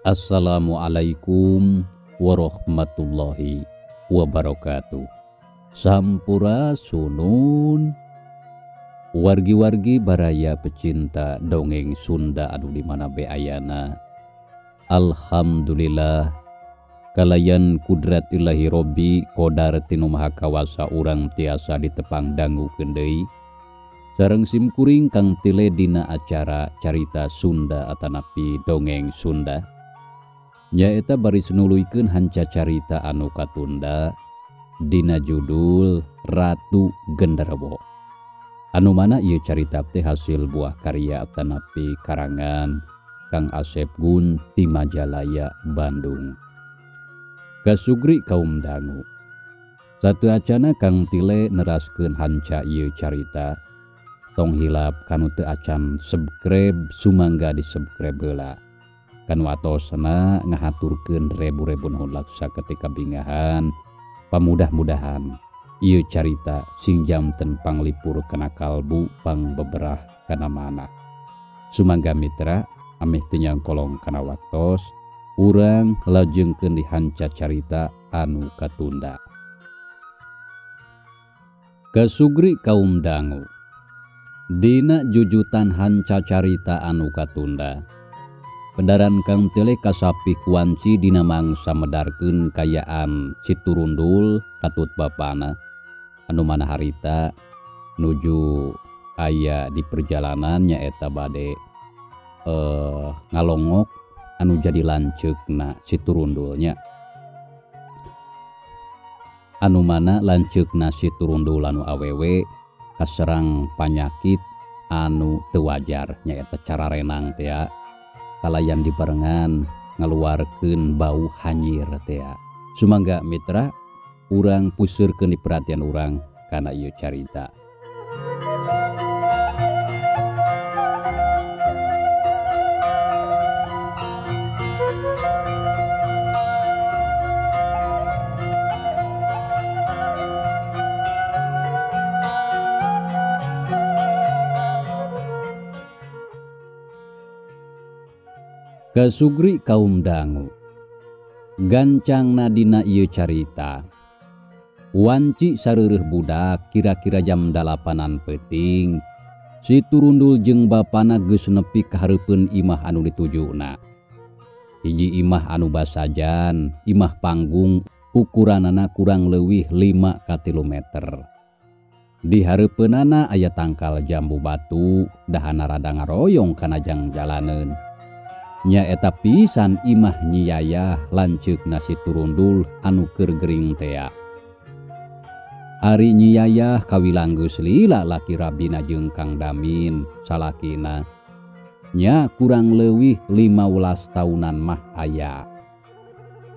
Assalamualaikum warahmatullahi wabarakatuh. Sampurasunun. Wargi-wargi baraya pecinta dongeng Sunda anu di mana be ayana. Alhamdulillah kalayan kudrat ilahi robbi kodar tinu maha kawasa urang tiasa ditepang dangukeun deui. Sareng simkuring kang tile dina acara carita Sunda atanapi dongeng Sunda. Nyaeta baris nuluykeun hanca carita anu katunda dina judul Ratu Genderuwo. Anu mana ieu carita teh hasil buah karya atanapi karangan Kang Asep Gun ti Majalaya Bandung. Kasugri kaum dangu. Satu acana Kang Tile neraskeun hanca ieu carita. Tong hilap kanu teu acan subscribe sumangga di subscribe heula. Kan watosna ngahaturkeun rebu-rebu nuhun laksa ketika bingahan. Pamudah-mudahan ieu carita sing janten panglipur kana kalbu pangbeberah kana manah. Sumangga mitra ameh teu nyangkolong kana waktos urang lajengkeun di hanca carita anu katunda. Kasugri kaum dangu. Dina jujutan hanca carita anu katunda. Pedaran Kang Tele kasapi kuanci dina mangsa medarkeun kayaan Siturundul katut bapana anu mana harita nuju aya di perjalanan nyaeta bade ngalongok anu jadi lanceukna Siturundulnya. Anu mana lanceukna Siturundul anu awewe kaserang panyakit anu teu wajar nyaeta cara renang teh kalayan dibarengan ngaluarkeun bau hanyir teh. Sumangga mitra urang puseurkeun di perhatian urang kana ieu carita. Kasugri kaum dangu. Gancangna dina ieu carita. Wanci sareureun budak kira-kira jam 8-an peuting. Si Turundul jeung bapana geus nepi ka hareupeun imah anu ditujuna. Hiji imah anu basajan, imah panggung ukuranana kurang leuwih 5 ka 3 meter. Di hareupeunana aya tangkal jambu batu, dahana rada ngaroyong kana jangjalaneun. Nyaeta pisan imah Nyi Yayah lanceukna Si Turundul anu keur gering tea. Ari Nyi Yayah kawilang geus lila laki rabina jeung Kang Damin salakina. Nya kurang leuwih 15 taunan mah aya.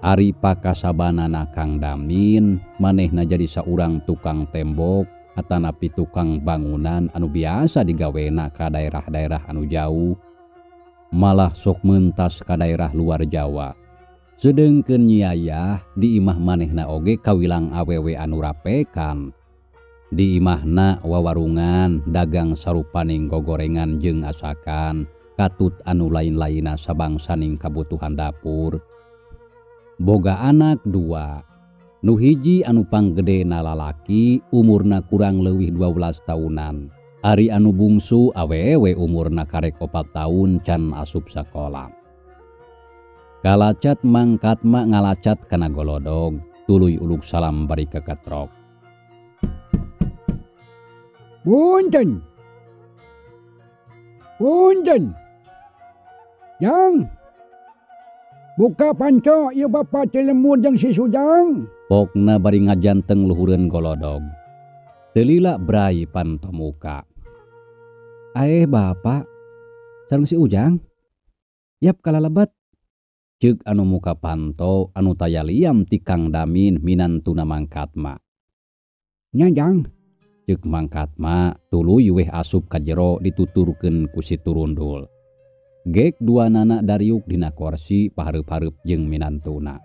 Ari pakasabanana Kang Damin manehna jadi saurang tukang tembok atanapi tukang bangunan anu biasa digawena ka daerah-daerah anu jauh. Malah sok mentas ka daerah luar Jawa. Sedengkeun Nyi Yayah di imah manehna oge kawilang awewe anu rapekan. Di imahna wawarungan dagang sarupaning gogorengan jeung asakan, katut anu lain-lainna sabangsaning kabutuhan dapur. Boga anak 2. Nu hiji anu panggedena lalaki umurna kurang leuwih 12 taunan. Ari anu bungsu awewe umurna karek 4 tahun can asup sakola. Kalacat mangkat ma ngalacat kana golodog, tuluy uluk salam bari keketrok. Punten. Punten. Jang. Buka panco ieu bapa teh lemur jeung si Sujang. Pokna bari ngajanteng luhureun golodog. Teu lila brai panto muka. Aeh bapak, sareng si Ujang. Yap kalalebat. Ceuk anu muka panto anu taya liam ti Kang Damin minantuna mangkatma. Nya Jang. Ceuk mangkatma tuluy weh asup ka jero dituturkeun ku Si Turundul. Gek dua nana dariuk dina korsi pahareup-hareup jeung minantuna.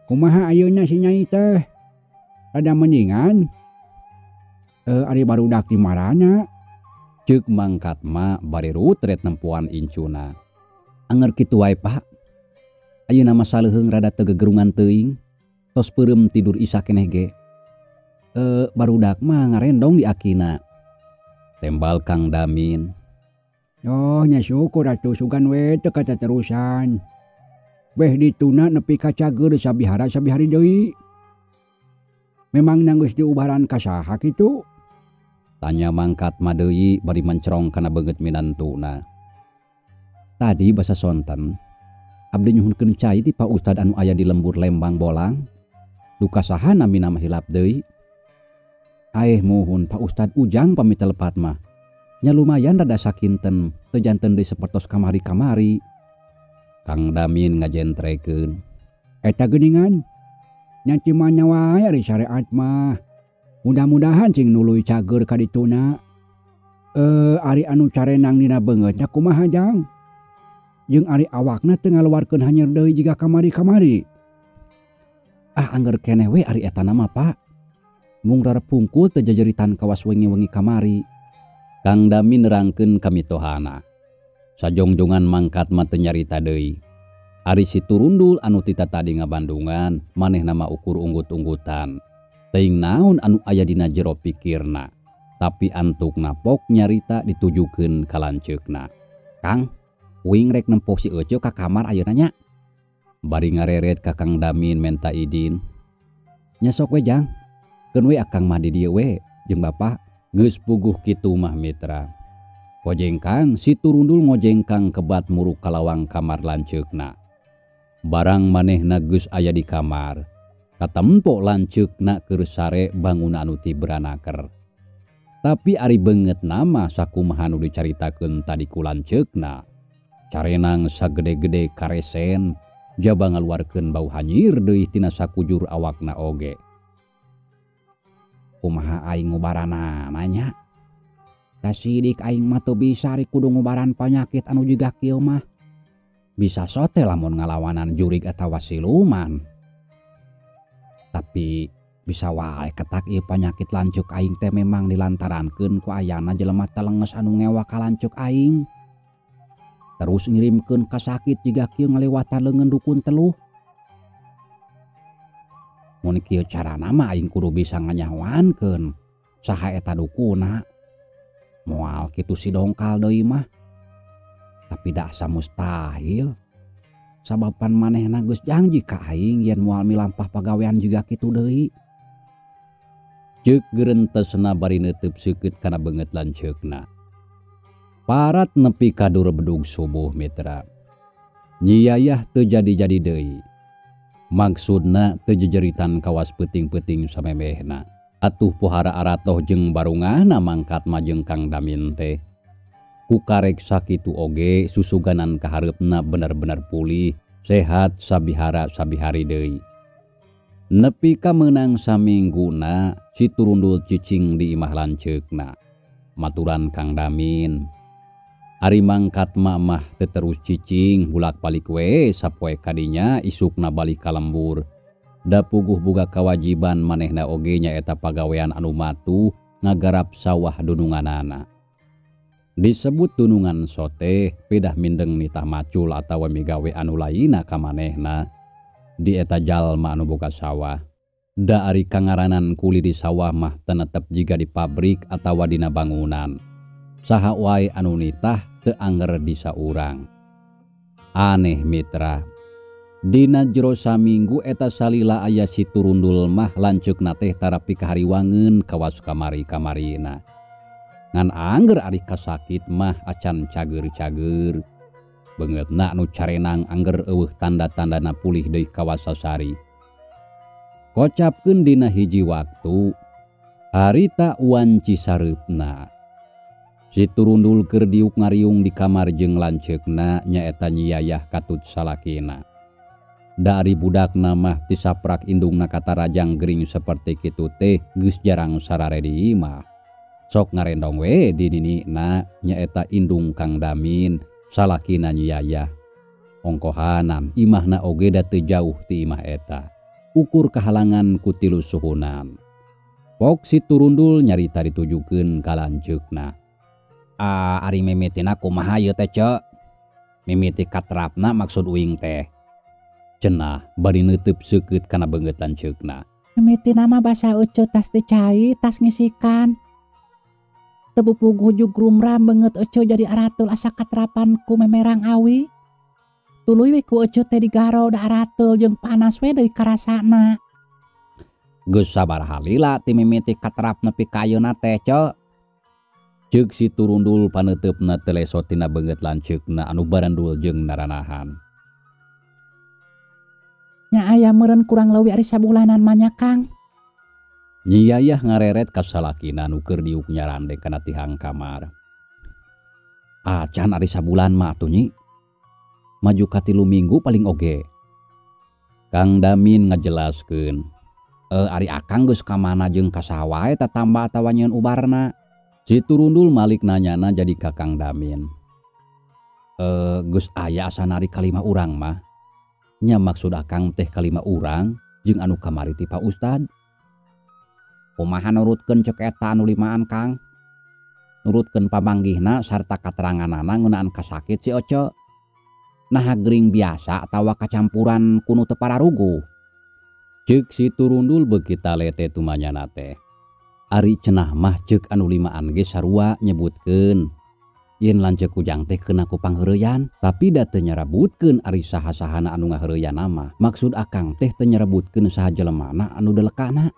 Kumaha ayeuna si Nyai teh? Rada mendingan. Ari barudak di marana? Ceuk mangkatma bari rutret nempuan incuna. Anger kitu wae Pak. Ayeuna mah saleuheung rada teu gegerungan teuing. Tos peureum tidur isa keneh ge. Barudak mah ngarendong di akina. Tembal Kang Damin. Oh nya syukur atuh sugan we teu katerusan. Weh dituna nepi ka cager sabihara sabihari deui. Memang geus diubaran ka saha kitu? Tanya mangkat mah deui bari mencerong kana beungeut minantuna. Tadi basa sonten abdi nyuhunkeun cai ti Pak Ustad anu aya di lembur Lembang Bolang. Duka saha namina mah hilap deui. Aeh muhun Pak Ustad Ujang pamit telepat mah. Nya lumayan rada sakinten teu janten deui sapertos kamari-kamari. Kang Damin ngajentrekeun. Eta geuningan nya cimanya wae ari syariat mah. Mudah-mudahan cing nuluy cager ka dituna. Ari anu carenang dina beungeutna kumaha jang? Jeung ari awakna teu ngaluarkeun hanyeur deui jiga kamari-kamari. Ah angger keneh we ari eta nama Pak. Mung rarepungkul teu jajeritan kawas wengi-wengi kamari. Kang Damin nerangkeun ka mitohana. Sajongjongan mangkat mah teu nyarita deui. Ari si Turundul anu tita tadi ngabandungan manehna mah ukur unggut-unggutan. Teuing naon anu aya dina jero pikirna. Tapi antukna pok nyarita ditujukeun ka lanceukna. Kang, uing rek nempo si Ece ka kamar ayeuna nya. Bari ngareret ka Kang Damin menta idin. Nya sok we jang. Keun we akang mah di dieu we jeung bapak. Geus puguh kitu mah mitra. Kojengkang si Turundul ngojengkang kebat muruk kalawang kamar lanceukna. Barang manehna geus aya di kamar. Katempo lanceukna keur sare bangun anu tibranaker. Tapi ari beungeut nama sakumaha nu dicaritakeun tadi ku lanceukna. Carenang sagede-gede karesen jaba ngaluarkeun bau hanyir deui tina sakujur awakna oge. Kumaha aing ngubaranana nya? Da sidik aing mah teu bisa ari kudu ngubaran panyakit anu jiga kieu mah. Bisa sote lamun ngalawanan jurig atawa siluman. Tapi bisa wae ketak ieu panyakit lanceuk aing teh memang dilantarankeun ku ayana jelema telenges anu ngewa ka lanceuk aing. Terus ngirimkeun kasakit jiga kieu ngalewatan leungeun dukun teluh. Mun kieu carana mah aing kudu bisa nganyahoankeun saha eta dukuna. Moal kitu si dongkal deui mah. Tapi da asa mustahil. Sababan manehna geus janji ka aing yen moal milampah pagawean jiga kitu deui. Ceuk gerentesna bari neuteub seukeut kana beungeut lanceukna. Parat nepi ka durebedug subuh mitra. Nyi Yayah teu jadi-jadi deui. Maksudna teu jejeritan kawas peuting-peuting samemehna. Atuh pohara aratoh jeung barungahna mangkat majeng Kang Damin teh. Ku karek sakitu oge susuganan kahareupna bener-bener pulih, sehat sabihara sabihari deui. Nepi ka meunang samingguna si Turundul cicing di imah lanceukna. Maturan Kang Damin. Ari mangkat mamah teu terus cicing bulak-balik we sapoe kadinya isukna balik ka lembur. Da puguh boga kawajiban manehna oge nyaeta pagawean anu matuh ngagarap sawah dununganana. Disebut dunungan sote pedah mindeng nitah macul atawa migawe anu lainna ka manehna. Di eta jalma anu boga sawah. Da ari kangaranan kuli di sawah mah tenetep jiga di pabrik atawa dina bangunan. Saha wae anu nitah teu anger di saurang. Aneh mitra. Dina jero saminggu eta salila aya si Turundul mah lanceukna teh tarapi kahariwangeun kawas kamari-kamarina. Ngan angger ari kasakit mah acan cager-cager. Beungeutna nu carenang angger eueuh tanda-tandana pulih deui kawas sasari. Kocapkeun dina hiji waktu harita wanci sareupna. Si Turundul keur diuk ngariung di kamar jeung lanceukna nyaeta Nyi Yayah katut salakina. Dari budakna mah tisaprak indungna katarajang gering seperti kitu teh geus jarang sarare di imah. Sok ngarendong we di ninina nyaeta indung Kang Damin salakina Nyi Yayah. Ongkohanan imahna oge da teu jauh ti imah eta. Ukur kahalangan ku tilu suhunan. Pok si Turundul nyarita ditujukeun ka lanceukna. Ah, ari mimitina kumaha ieu teh, Ceu? Mimiti katrapna maksud uing teh. Cenah bari neuteub seukeut kana beungeut lanceukna. Mimiti nama basa ece tas dicai tas ngisikan. Teu puguh jug rumram beungeut ece jadi arateul asa katrapan ku memerang awi. Tuluy we ku ece teh digaro da arateul jeung panas we deui karasana. Geus sabaraha lila ti mimiti katrap nepi ka ayeuna teh, Ceu? Ceuk si Turundul paneuteup-na teu leso tina beungeut lanceukna anu barendul jeung naranahan. Nya aya meureun kurang leuwih ari sabulanan mah nya, Kang. Nyi Yayah ngareret ka salakina nu keur diuk nyarande kana tihang kamar. Acan ari sabulan mah atuh nyi. Maju ka 3 minggu paling oge. Kang Damin ngajelaskeun. Ari akang geus ka mana jeung ka saha wae tatamba atawa nyieun ubarna. Si Turundul malik nanyana jadi ka Kang Damin. Geus aya asa nari kalima urang mah. Nya maksud akang teh kalima urang jeung anu kamari ti Pak Ustad. Kumaha nurutkeun ceuk eta anu limaan Kang? Nurutkeun pamanggihna sarta kateranganana ngeunaan kasakit si Oce. Naha gering biasa atawa kacampuran kunu teu pararuguh. Ceuk si Turundul beuki talete tumanyana teh. Ari cenah mah ceuk anu limaan ge sarua nyebutkeun. Yen lanceuk ujang teh keuna ku pangheureyan, tapi da teu nyarabutkeun ari saha-sahana anu ngaheureyan mah. Maksud akang teh teu nyarabutkeun saha jelemana anu delekana.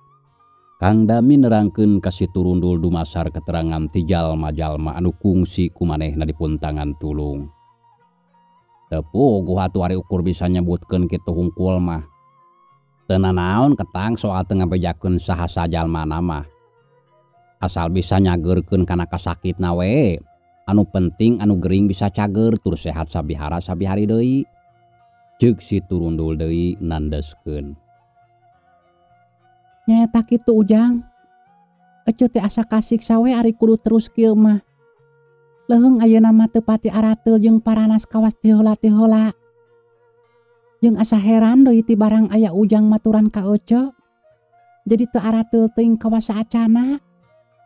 Kang Damin nerangkeun ka si Turundul dumasar keterangan ti jalma-jalma anu kungsi ku manehna dipuntangan tulung. Teu puguh atuh ari ukur bisa nyebutkeun kitu hungkul mah. Teu nanaon ketang soal teu ngabejakeun saha sajalmana mah. Asal bisa nyageurkeun kana kasakitna we. Anu penting anu gering bisa cager tur sehat sabihara sabihari deui. Ceuk si Turundul deui nandeskeun. Nyaeta kitu Ujang. Ece teh asa kasiksa we ari kudu terus kieu mah. Leuheung ayeuna mah teu pati arateul jeung paranas kawas ti heula-ti heula. Jeung asa heran deui ti barang aya Ujang maturan ka Ece. Jadi teu arateul teuing kawas saacana.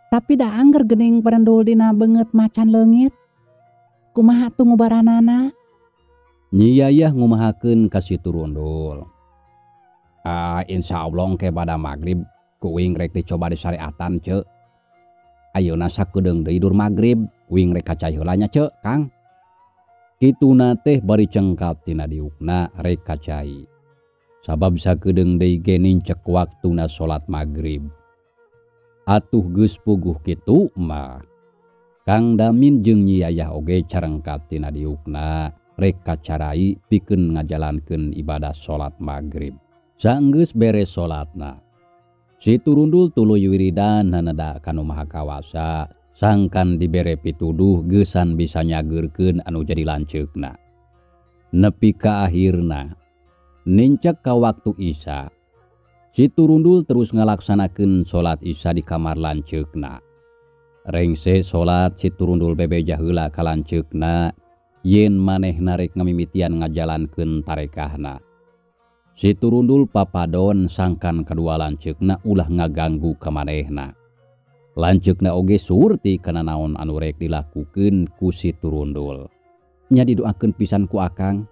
Tapi da angger geuning perendul dina beungeut macan leungit. Kumaha atuh ngubaranana? Nyi Yayah ngumahakeun ka si Turundul. Insyaallah engke bada magrib kuing rek dicoba disyariatan, Ceu. Ayeuna sakedeung deui dur magrib, kuing rek kacai heula nya, Ceu, Kang. Kituna teh bari cengkat tina diukna rek kacai. Sabab sakedeung deui ge nincek waktuna salat magrib. Atuh geus puguh kitu mah. Kang Damin jeung Nyi Yayah oge carengkat tina diukna rek kacarai pikeun ngajalankeun ibadah salat magrib. Saenggeus beres salatna, si Turundul tuluy wiridan haneda ka Nu Maha Kawasa, sangkan dibere pituduh geusan bisa nyageurkeun anu jadi lanceukna. Nepi ka akhirna, nincek ka waktu Isya, si Turundul terus ngalaksanakeun salat Isya di kamar lanceukna. Rengse salat si Turundul bebeja heula ka lanceukna yen manehna rek ngamimitian ngajalankeun tarekahna. Si Turundul papadon sangkan kadua lanceukna ulah ngaganggu ka manehna. Lanceukna oge surti kana naon anu rek dilakukeun ku si Turundul. Nya didoakeun pisan ku akang.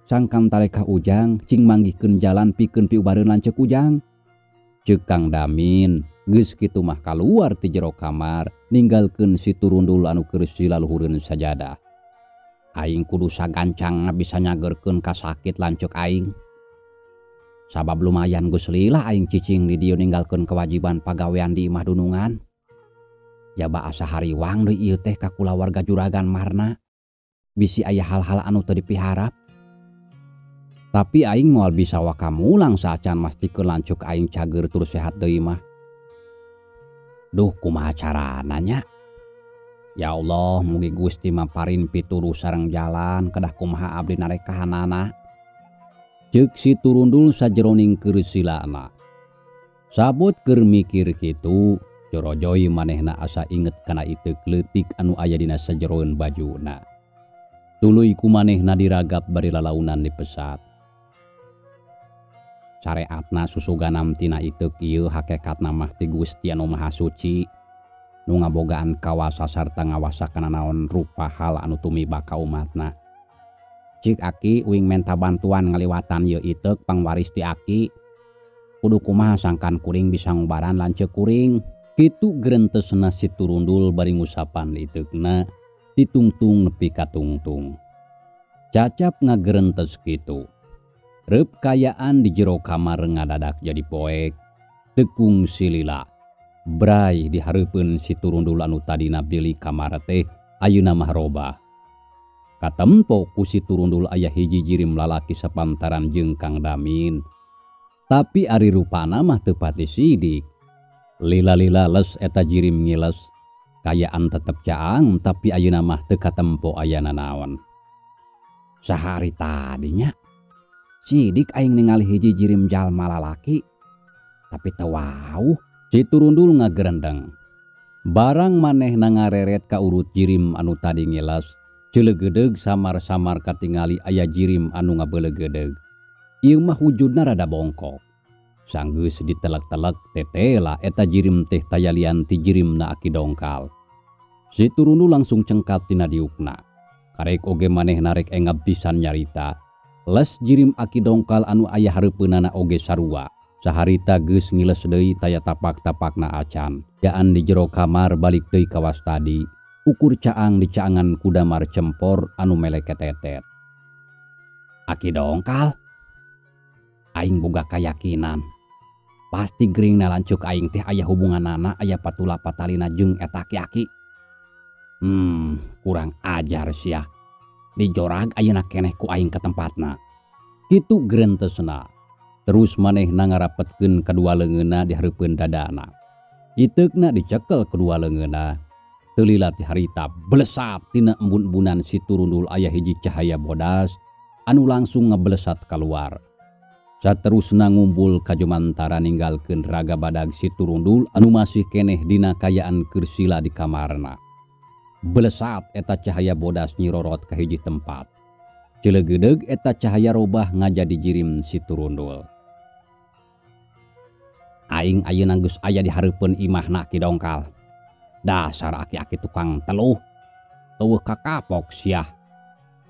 Sangkan tarekah ujang cing manggihkeun jalan pikeun piubareun lanceuk ujang. Ceuk Kang Damin geus kitu mah kaluar ti jero kamar ninggalkeun si Turundul anu keur sila luhureun sajadah. Aing kudu sagancang bisa nyageurkeun kasakit lanceuk aing. Sabab lumayan geus lila aing cicing di dieu ninggalkeun kewajiban pagawean di imah dunungan. Jaba asa hariwang deui ieu teh ka kulawarga juragan Marna. Bisi aya hal-hal anu teu dipiharap. Tapi aing moal bisa wakamulang saacan mastikeun lanceuk aing cager tur sehat deui mah. Duh kumaha carana nya? Ya Allah, mugi Gusti maparin pituruh sareng jalan kedah kumaha abdi narekahanana. Ceuk si Turundul sajeroning keur silana. Sabut keur mikir kitu, jorojoi manehna asa inget kana iteuk leutik anu aya dina sajeroeun bajuna. Tuluy ku manehna diragap bari lalaunan dipesat. Sareatna susuganam tina iteuk ieu hakekatna mah ti Gusti anu Maha Suci nu ngabogaan kawasa sarta ngawasa kana naon rupa hal anu tumiba ka umatna. Cik aki uing menta bantuan ngaliwatan ieu iteuk pangwaris ti aki. Kudu kumaha sangkan kuring bisa ngubaran lanceuk kuring. Kitu gerentesna si Turundul bari ngusapan iteukna ditungtung nepi ka tungtung. Cacap ngagerentes kitu. Reup kayaan di jero kamar ngadadak jadi poek. Tekung silila. Bray di hareupeun si Turundul anu tadina bilik kamar teh ayeuna mah robah. Katempo ku si Turundul aya hiji jirim lalaki sapantaran jeung Kang Damin. Tapi ari rupana mah teu pati sidik. Lila-lila les eta jirim ngiles. Kayaan tetep caang tapi ayeuna mah teu katempo ayana naon. Sahari tadinya sidik aing ningali hiji jirim jalma lalaki tapi teu wauh. Si Turundul ngagerendeng. Barang manehna ngareret ka urut jirim anu tadi ngiles, ceuleugeudeug samar-samar katingali aya jirim anu ngabeuleugeudeug. Ieu mah wujudna rada bongkok. Sanggeus ditelek-telek tetela eta jirim teh tayalian ti jirimna Aki Dongkal. Si Turundul langsung cengkat tina diukna. Karek oge manehna rek engab pisan nyarita. Les jirim Aki Dongkal anu aya hareupeunana oge sarua. Saharita geus ngiles deui taya tapak-tapakna acan. Jaan di jero kamar balik deui kawas tadi. Ukur caang dicaangan ku damar cempor anu meleketetet. Aki Dongkal, aing boga kayakinan. Pasti gringna lanceuk aing teh aya hubunganana aya patula patalina jeung eta aki-aki. Kurang ajar sia. Dijorag ayeuna keneh ku aing ka tempatna. Kitu gerentesna. Terus manehna ngarapetkeun kadua leungeunna di hareupeun dadana. Iteukna dicekel kedua leungeunna. Teu lila ti harita blesat tina embun-embunan si Turundul aya hiji cahaya bodas anu langsung ngeblesat keluar. Saterusna ngumpul ka jumantara ninggalkeun raga badag si Turundul anu masih keneh dina kayaan keur sila di kamarna. Blesat eta cahaya bodas nyirorot ka hiji tempat. Ceuleugeudeug eta cahaya robah ngajadi jirim si Turundul. Aing ayeuna geus aya di hareupeun imahna Ki Dongkal. Dasar aki-aki tukang teluh. Eueuh kakapok sia.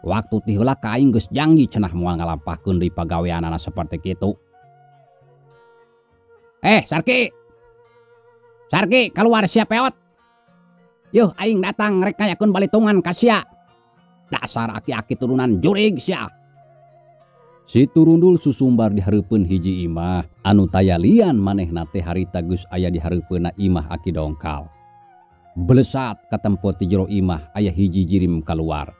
Waktu ti heula ka aing geus janji cenah moal ngalampahkeun deui pagaweanana saperti kitu. Sarki. Sarki keluar sia peot. Yuh aing datang rek ngayakeun balitungan ka sia. Dasar aki-aki turunan jurig sia. Si Turundul susumbar di hareupeun hiji imah anu tayalian manehna teh harita geus aya di hareupeunna imah Aki Dongkal. Blesat katempo ti jero imah aya hiji jirim kaluar.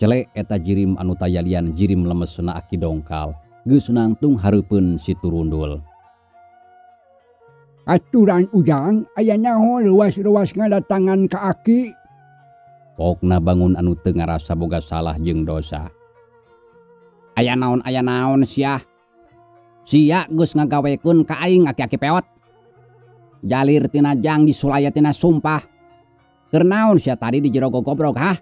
Celek eta jirim anu tayalian jirim lemesna Aki Dongkal geus nangtung hareupeun si Turundul. Aturan ujang aya nyaho luas-luas ngadatangan ka aki. Pokna bangun anu teu ngarasa boga salah jeung dosa. Aya naon sia. Sia geus ngagawekeun ka aing aki-aki peot. Jalir tina jangji sulaya tina sumpah. Keur naon sia tadi di jero gogobrog hah?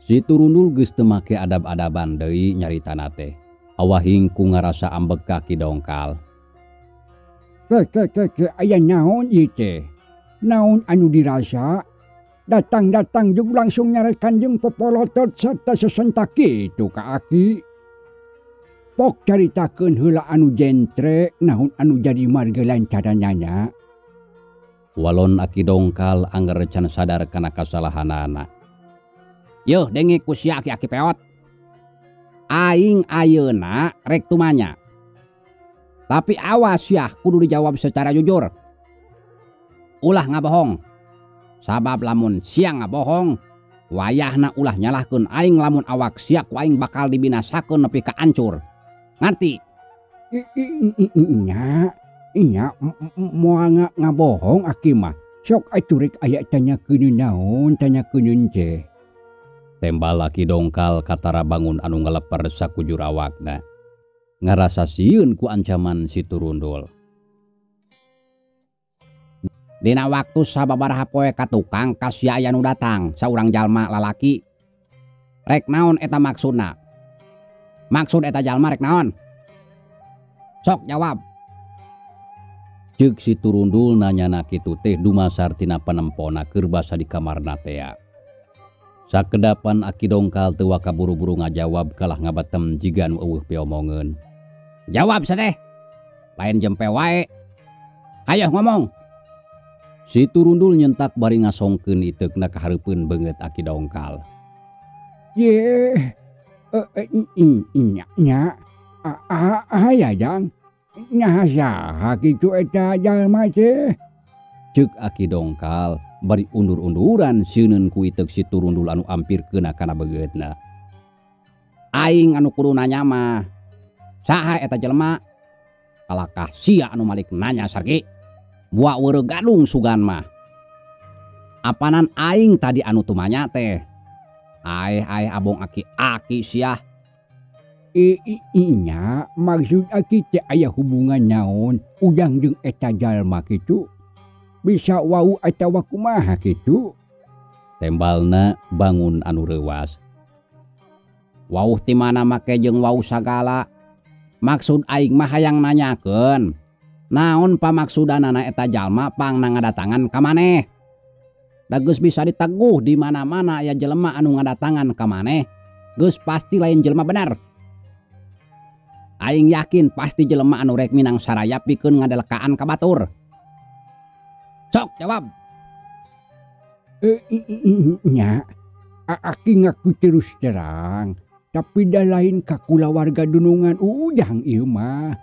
Si Turundul geus teu make adab-adaban deui nyaritana teh. Awahing ku ngarasa ambek ka Ki Dongkal. Ke ke aya naon ieu teh? Naon anu dirasa? Datang-datang jeung langsung nyarekan jeung popolotot serta sesentak kitu ka aki. Pok caritakeun heula anu jentre naon anu jadi marga lancarannya. Walon Aki Dongkal angger can sadar kana kasalahanana. Yeuh denge ku sia aki-aki peot. Aing ayeuna rek tumanya. Tapi awas sia kudu dijawab secara jujur. Ulah ngabohong. Sabab lamun sia ngabohong, wayahna ulah nyalahkeun aing lamun awak sia ku aing bakal dibinasakeun nepi ka ancur. Ngerti? Nya moal ngabohong aki mah. Sok atuh rek aya tanyakeun naon tanyakeun teh. Tembal Aki Dongkal katara bangun anu ngaleper sakujur awakna. Ngarasa sieun ku ancaman si Turundul. Dina waktu sababaraha poe ka tukang ka sia aya nu datang saurang jalma lalaki. Rek naon eta maksudna? Maksud eta jalma rek naon? Sok jawab. Ceuk si Turundul nanyana kitu teh dumasar tina panempona keur basa di kamarna tea. Sakedapan Aki Dongkal teu waka buru-buru ngajawab kalah ngabatem jiga nu eueuh piomongeun. Jawab sadeh. Lain jempe wae. Hayoh ngomong. Si Turundul nyentak bari ngasongkeun iteukna ka hareupeun beungeut Aki Dongkal. Ye, nya nya, aya jang. Nya saha kitu eta jalma teh? Ceuk Aki Dongkal bari undur-unduran seuneun ku iteuk si Turundul anu ampir keuna kana beungeutna. Aing anu kudu nanya mah. Saha eta jelema? Kalakah sia anu malik nanya Sarki? Buak weureu gadung sugan mah. Apanan aing tadi anu tumanya teh? Aeh-aeh abong aki-aki sia. Nya maksud aki teh aya hubungan naon ujang jeung eta jalma kitu? Bisa wau atawa kumaha kitu? Tembalna bangun anu reuwas. Wauh ti mana make jeung wau sagala? Maksud aing mah hayang nanyakeun. Naon pamaksudanana eta jalma pangna ngadatangan ka maneh? Da geus bisa diteguh di mana-mana aya jelema anu ngadatangan ka maneh, geus pasti lain jelema bener. Aing yakin pasti jelema anu rek minang saraya pikeun ngadelekaan ka batur. Sok jawab. Nya, aki ngaku terus terang, tapi dah lain ka kulawarga dunungan ujang ieu mah.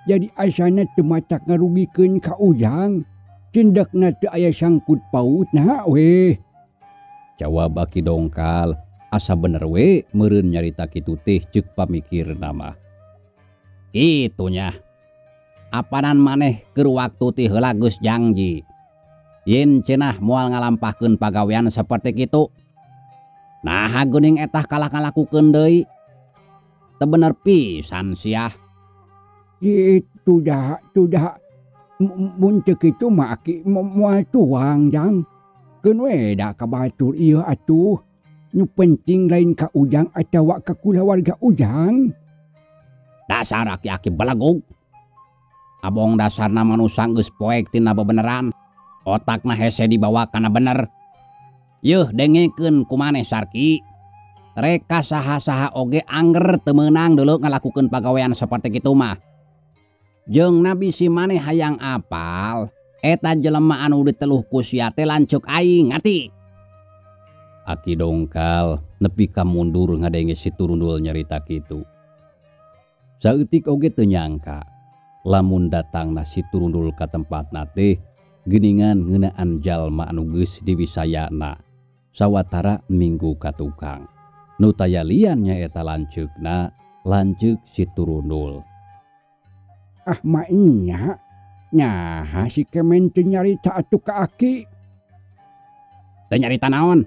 Jadi asana teu matak ngarugikeun ka ujang. Cindekna teu aya sangkut pautna we. Jawab Aki Dongkal, asa bener we meureun nyarita kitu teh ceuk pamikirna mah. Kitu nya. Apanan maneh keur waktu ti heula geus jangji. Yen cenah moal ngalampahkeun pagawean saperti kitu. Naha geuning etah kalah ngalakukeun deui. Teu bener pisan sia. Itu dah. Mun teu kitu mah aki moal tuang jang. Keun we da ka batur ieu atuh. Nu penting lain ka ujang atawa ka kulawarga ujang. Dasar aki-aki belegug. Abong dasarna manusa geus poek tina bebeneran. Otakna hese dibawa kana bener. Yeuh dengekeun ku maneh Sarki. Reka saha-saha oge angger teu meunang deuleu ngalakukeun pagawean saperti kitu mah. Jeung nabi si maneh hayang apal, eta jelema anu diteluh ku sia teh lanceuk aing, ngarti? Aki Dongkal nepi ka mundur ngadenge si Turundul nyarita kitu. Saeutik oge teu nyangka lamun datangna si Turundul ka tempatna teh geuningan ngeunaan jalma anu geus diwisayana sawatara minggu ka tukang. Nu taya lian nyaeta lanceukna, lanceuk si Turundul. Ah mainya, nyaha si Kemen teu nyarita atuh ka aki. Teu nyarita naon?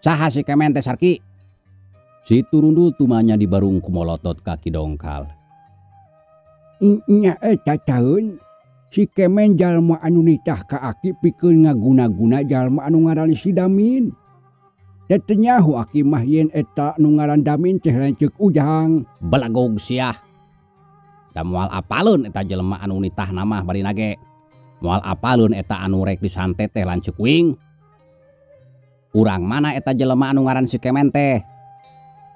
Saha si Kemen teh Sarki? Si Turundul tumanya dibarung ku molotot ka Ki Dongkal. Nya eta taeun si Kemen jalma anu nitah ka aki pikeun ngaguna-guna jalma anu ngaran si Damin. Da teu nyaho aki mah yen eta anu ngaran Damin teh lanceuk ujang. Belagog siah. Da moal apaleun eta jelema anu nitah namah bari nage. Moal apaleun eta anu rek disantet teh lanceuk uing. Urang mana eta jelema anu ngaran si Kemen teh?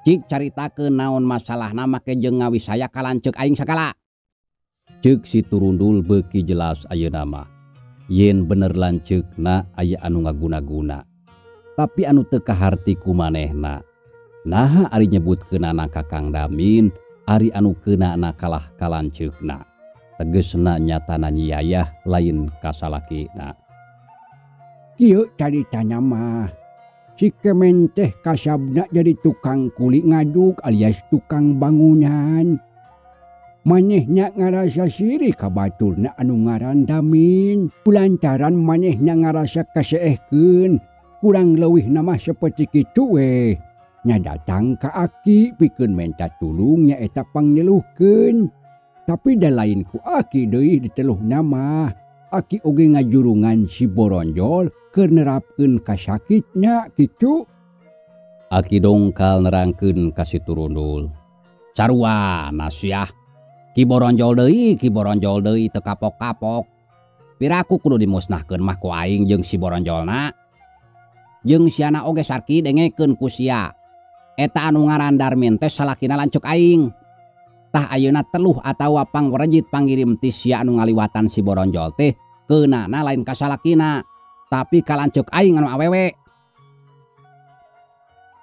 Cik caritakeun naon masalahna make jeung ngawisaya ka lanceuk aing sagala. Ceuk si Turundul beuki jelas ayeuna mah. Yen bener lanceukna aya anu ngaguna-guna. Tapi anu teu kaharti ku manehna. Naha ari nyebutkeunana ka Kang Damin, ari anu keunana kalah ka lanceukna. Tegesna nyatana nyiyayah lain kasalakina. Kieu caritana mah. Si Kemen teh kasabna jadi tukang kuli ngaduk alias tukang bangunan. Manehna ngarasa siri ka baturna anu ngaran Damin. Kulantaran manehna ngarasa kaseehkeun, kurang leuwih nama seperti kitu we. Nya datang ka aki pikeun menta tulung nyaeta pangneluhkeun. Tapi da lain ku aki deui diteluh nama. Aki oge ngajurungan si Boronjol keur nerapkeun kasakitna kitu. Aki Dongkal nerangkeun ka si Turundul. Sarua nasiah. Ki Boronjol deui teu kapok-kapok. Piraku kudu dimusnahkeun mah ku aing jeung si Boronjolna. Jeung siana oge Sarki dengekeun ku sia. Eta anu ngaran Darmin teh salakina lanceuk aing. Tah ayeuna teluh atawa pangwerejit pangirim ti sia anu ngaliwatan si Boronjol teh keunana lain ka salakina, tapi ka lanceuk aing anu awewe.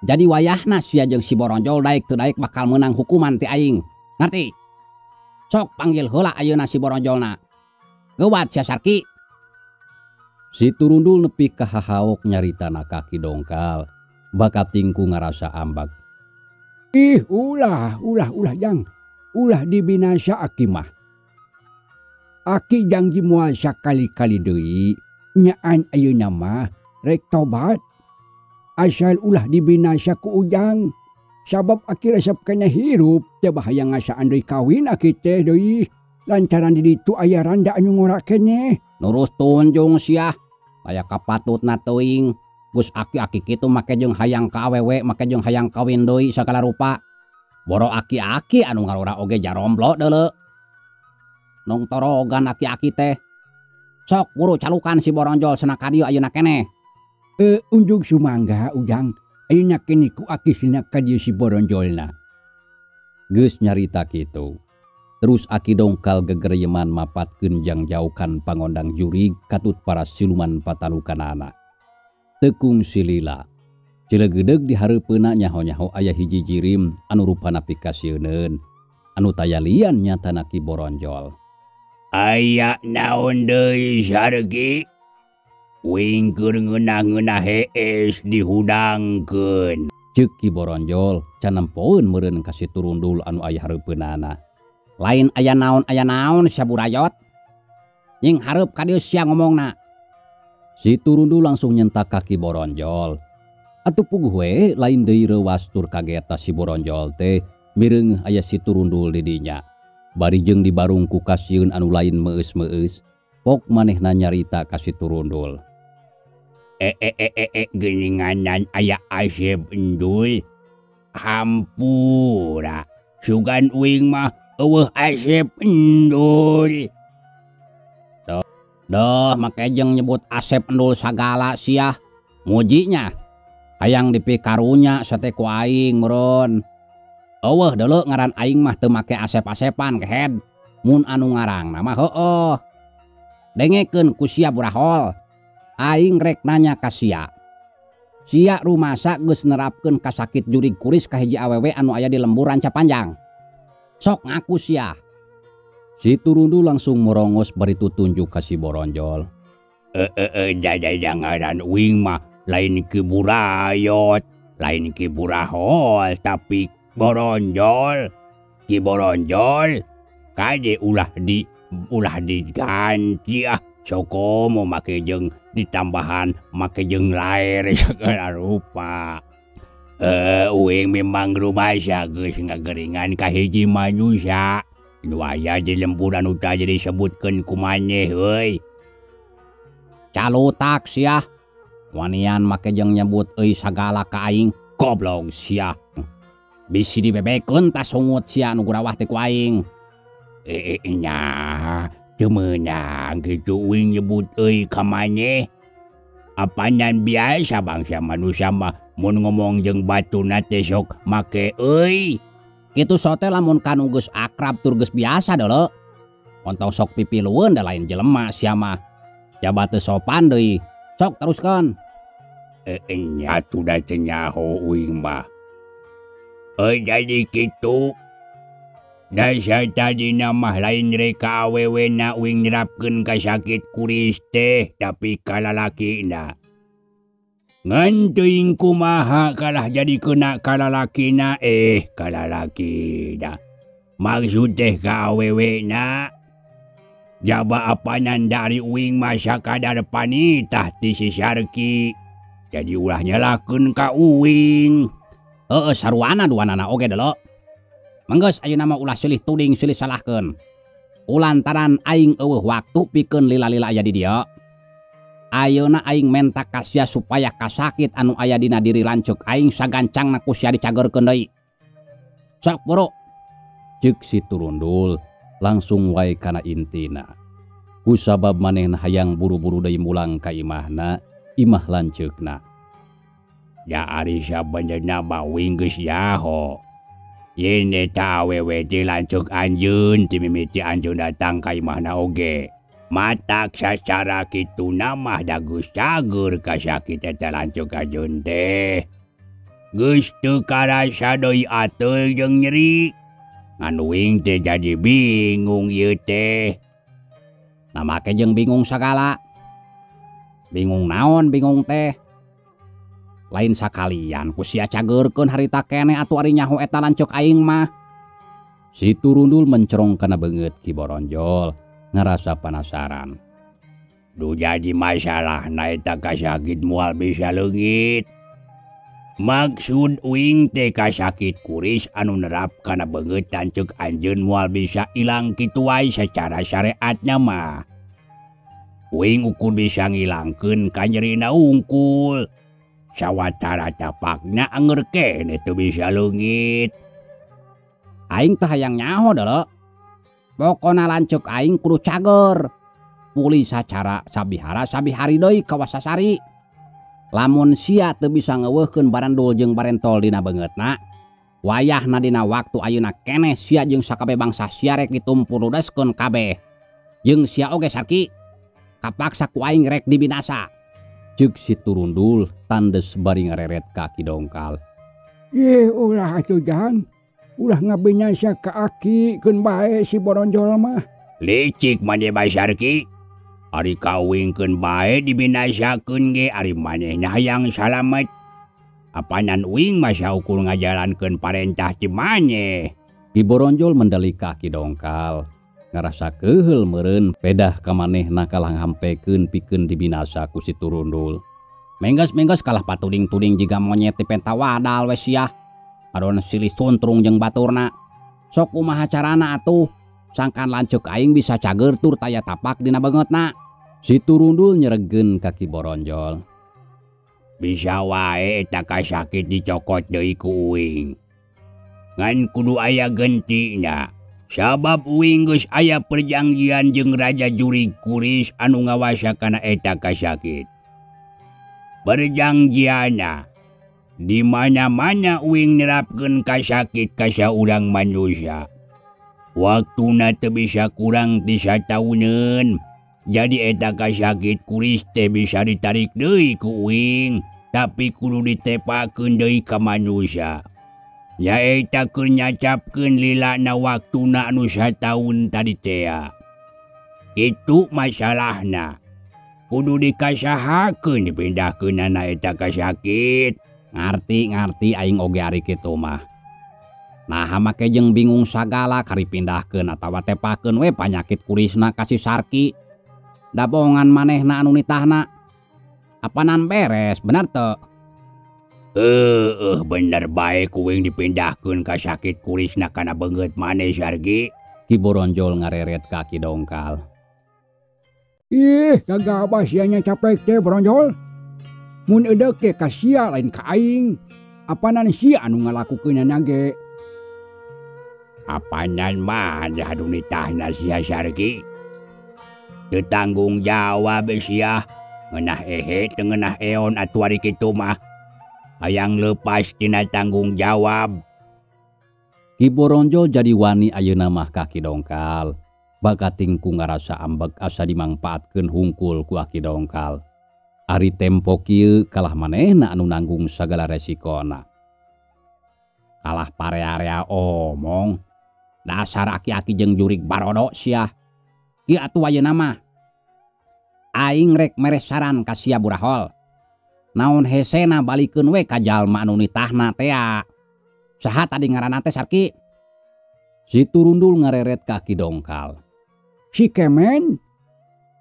Jadi wayahna sia jeung si Boronjol daek teu daek bakal meunang hukuman ti aing. Ngarti? Sok panggil heula ayeuna si Boronjolna. Geuwat sia Sarki. Si Turundul nepi ka hahaok nyaritana ka Ki Dongkal. Bakat tingku ngarasa ambak. Ih, ulah, ulah, ulah jang. Ulah dibinasa aki mah. Aki janji moal sakali-kali deui. Nyaan ayeuna mah rek tobat. Asal ulah dibinasa ku ujang. Sabab aki resep kana hirup teu bahaya ngasaan deui kawin aki teh deui. Lantaran di ditu aya randa anu ngora keneh. Nurus tunjung sia. Aya kapatutna teuing. Geus aki-aki kitu make jeung hayang ka awewe, make jeung hayang kawin deui sagala rupa. Boro aki-aki anu ngarora oge jaromblo deuleu. Nong torogan aki-aki teh. Sok buru calukan si Boronjol cenah ka dieu ayeuna keneh. Unjung sumangga ujang. Ayeuna keneh ku aki cenah ka dieu si Boronjolna. Geus nyarita kitu. Terus Aki Dongkal gegereyeman mapatkeun jang jaukan pangondang jurig katut para siluman patalukanana. Tekung silila. Cilegeudeg di hareupeuna nyaho-nyaho aya hiji jirim anu rupana pikasieuneun. Anu taya lian nyatana Ki Boronjol. Aya naon deui Sarki? Uing keur ngeunah-ngeunah hees dihudangkeun. Ceuk Ki Boronjol can nempoeun meureun ka si Turundul anu aya hareupeunana. Lain aya naon sia burayot. Nying hareup ka dieu sia ngomongna. Si Turundul langsung nyentak ka Ki Boronjol. Atuh puguh we lain deui reuwas tur kageta si Boronjol teh mireung aya si Turundul di dinya. Bari jeung dibarung ku kasieun anu lain meueus-meueus, pok manehna nyarita ka si Turundul. Geuninganan aya Asep Endul. Hampura, sugan uing mah eueuh Asep Endul. Doh, make jeung nyebut Asep Endul sagala sia. Mujinya. Hayang dipikarunya sate ku aing meureun. Eueuh deuleu ngaran aing mah teu make asep-asepan kehed. Mun anu ngarangna mah heueuh. Dengekeun ku sia burahol. Aing rek nanya ka sia. Sia rumasa geus nerapkeun kasakit jurig kuris ka hiji awewe anu aya di lembur Ranca Panjang. Sok ngaku sia. Si Turundul langsung merongos bari tutunjuk ka si Boronjol. Ngaran uing mah lain Ki Burayot, lain Ki Burahol, tapi Boronjol. Ki Boronjol kade ulah diganti ah. Sokomo make jeung ditambahan make jeung laer segala rupa. Uing memang rumasa geus ngageringan ka hiji manusia. Nu aya di lemburan uta jadi disebutkeun ku maneh euy. Calutak sia. Wanian make jeung nyebut euy sagala ka aing, goblok sia. Bisi dibebekeun tas sungut sia nu gurawah teh ku aing. Nya teu meunang kitu uing nyebut euy ka maneh. Apanan biasa bangsa manusia mah mun ngomong jeung batuna teh sok make euy. Kitu sote lamun kanu geus akrab tur geus biasa deuleu. Ontong sok pipilueun da lain jelema sia mah. Jaba teu sopan deui. Sok teruskeun. Nya atuh da teu nyaho uing mah. Jadi kitu. Dasar tadina mah lain rek ka awewena uing nerapkeun kasakit kuris teh tapi ka lalakina. Ngan teuing kumaha kalah jadi kena ka lalakina ka lalakina. Maksud teh ka awewena. Jaba apanan dari uing mah sakadar panitah ti si Sarki. Jadi ulah nyalakeun ka uing. Heueuh saruana duanana oge deuleu. Menggeus ayeuna mah ulah silih tuding silih salahkeun. Kulantaran aing eueuh waktu pikeun lila-lila aya di dieu. Ayeuna aing menta ka sia supaya kasakit anu aya dina diri lanceuk aing sagancangna ku sia dicageurkeun deui. Sok buru. Ceuk si Turundul langsung wae kana intina. Kusabab manehna hayang buru-buru deui mulang ka imahna, imah lanceukna. Ya ari sabenerna mah uing geus nyaho. Yen eta awewe teh lanceuk anjeun ti mimiti anjeun datang ka imahna oge. Matak sacara kituna mah da geus cager kasakit eta lanceuk anjeun teh. Geus teu karasa deui ateul jeung nyeri. Ngan uing teh jadi bingung ieu teh. Nah make jeung bingung sagala. Bingung naon bingung teh. Lain sakalian ku sia cageurkeun harita keneh atuh ari nyaho eta lanceuk aing mah. Si Turundul mencerong kana beungeut Ki Boronjol ngarasa penasaran. Duh jadi masalahna eta kasakit moal bisa leungit. Maksud uing teh kasakit kuris anu nerap kana beungeut lanceuk anjeun moal bisa ilang kitu wae secara syariatna mah. Uing ukur bisa ngilangkeun kanyerina ungkul. Sawatara tapakna anger keneh teu bisa leungit. Aing teh hayang nyaho deuleu. Pokona lanceuk aing kudu cager. Pulih sacara sabihara sabihari deui ka wasasari. Lamun sia teu bisa ngeuweuhkeun barendul jeung barentol dina beungeutna, wayahna dina waktu ayeuna keneh sia jeung sakabeh bangsa sia rek ditumpuludeskeun kabeh. Jeung sia oge Sarki, kapaksa ku aing rek dibinasa. Ceuk si Turundul tandes bari ngareret ka Ki Dongkal. Ih ulah atuh Jang, ulah ngabinasa ka aki keun bae si Boronjol mah. Licik maneh bae Sarki. Ari kawingkeun bae dibinasakeun ge ari manehna hayang salamet. Apanan uing mah saukur ngajalankeun parentah ti maneh. Ki Boronjol mendelik ka Ki Dongkal. Ngarasa keuheul meureun pedah ka manehna kalah ngampekeun pikeun dibinasa ku si Turundul. Mengges-mengges kalah patuding-tuding jiga monyet di penta wadal we sia. Adon silih suntrung jeung baturna. Sok kumaha carana atuh? Sangkan lanceuk aing bisa cager tur taya tapak dina beungeutna. Si Turundul nyeregeun ka Ki Boronjol. Bisa wae eta kasakit dicokot deui ku uing. Ngan kudu aya gentina. Sabab uing geus aya perjanjian jeung Raja Jurig Kuris anu ngawasa kana eta kasakit. Perjanjianna di mana-mana uing nerapkeun kasakit ka saurang manusia. Waktuna teu bisa kurang ti satauneun. Jadi eta kasakit kuris teh bisa ditarik deui ku uing, tapi kudu ditepakeun deui ka manusia. Nyaeta keur nyacapkeun lilana waktuna anu sataun tadi tea. Itu masalahna. Kudu dikasahakeun dipindahkeunana eta kasakit. Ngarti-ngarti aing oge ari kitu mah. Nah make jeung bingung sagala kari pindahkeun atawa tepakeun we panyakit kurisna ka si Sarki. Dabongan manehna anu nitahna. Apanan beres bener teu? Bener bae kuing dipindahkeun ka sakit kurisna kana beungeut maneh Sarki. Ki Boronjol ngareret ka Ki Dongkal. Ih, gagabah sia nya capek teh Boronjol. Mun eudek ge ka sia lain ka aing. Apanan sia anu ngalakukeunana ge? Apanan mah anu nitahna sia Sarki. Teu tanggung jawab sia. Ngeunah ehe teu ngeunah eon atuh ari kitu mah. Hayang lepas tina tanggung jawab. Ki Boronjol jadi wani ayeuna mah ka Ki Dongkal. Bakating ku ngarasa ambek asa dimangpaatkeun hungkul ku Aki Dongkal. Ari tempo kieu kalah manehna anu nanggung sagala resikona. Kalah parea-area omong. Dasar aki-aki jeung jurig barodo sia. Kieu atuh ayeuna mah. Aing rek mere saran ka sia Burahol. Naon hesena balikeun we ka jalma anu nitahna tea. Saha tadi ngaranna teh Sarki? Si Turundul ngareret ka Ki Dongkal. Si Kemen?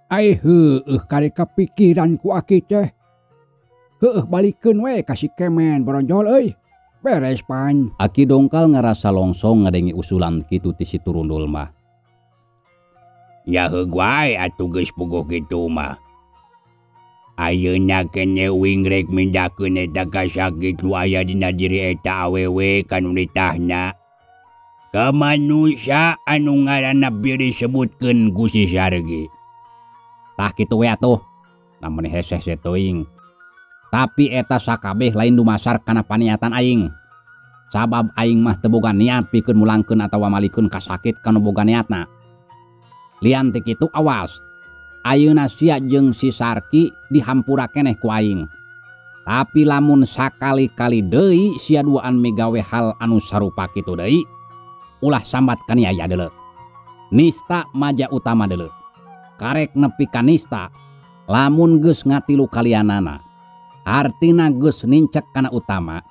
Ai heueuh kari kapikiran ku aki teh. Heueuh balikeun we ka si Kemen Boronjol euy. Beres pan. Aki Dongkal ngarasa longsong ngadenge usulan kitu ti si Turundul mah. Ya heug wae atuh geus puguh kitu mah. Ayeuna keneh uing rek mindahkeun eta kasakit nu aya dina diri eta awewe kanu nitahna. Ka manusia anu ngaranna bieu disebutkeun ku si Sargi. Tah kitu we atuh. Namun hese-hese teuing. Tapi eta sakabeh lain dumasar kana paniatan aing. Sabab aing mah teu boga niat pikeun mulangkeun atawa malikeun kasakit ka nu boga niatna. Lian ti kitu awas. Ayeuna sia jeung si Sarki dihampura keneh ku aing. Tapi lamun sakali-kali deui sia duaan migawe hal anu sarupa kitu deui, ulah sambat kaniaya deuleu. Nista maja utama deuleu. Karek nepi ka nista, lamun geus ngatilu kalianana, artina geus nincek kana utama,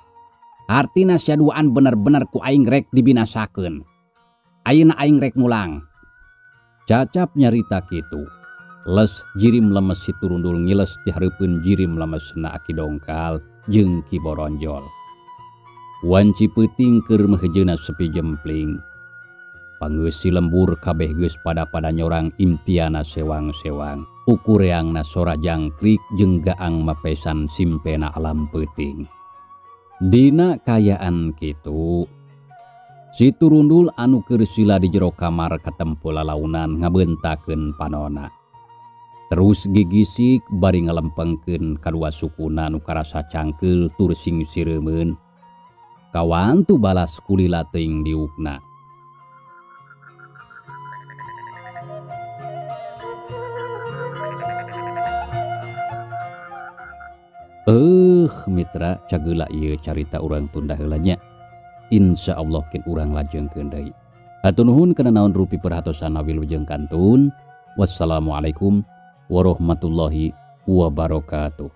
artina sia duaan bener-bener ku aing rek dibinasakeun. Ayeuna aing rek mulang. Cacap nyarita kitu. Les jirim lemes si Turundul ngiles di hareupeun jirim lemesna Aki Dongkal jeung Ki Boronjol. Wanci peuting keur mehejeuna sepi jempling. Pangeus si lembur kabeh geus pada-pada nyorang impiana sewang-sewang. Ukureangna sora jangkrik jeung gaang mapesan simpena alam peuting. Dina kayaan kitu, si Turundul anu keur sila di jero kamar katempo lalaunan ngabeuntakeun panona. Terus gigisik bari ngalempengkeun kadua sukuna nu karasa cangkeul tur sing sireumeun. Kawantu balas kulila teuing diukna. Mitra cageula ieu carita urang tunda heula nya. Insyaallah kin urang lajengkeun deui. Hatur nuhun kana naon rupi perhatosana wilujeng kantun. Wassalamualaikum warahmatullahi wabarakatuh.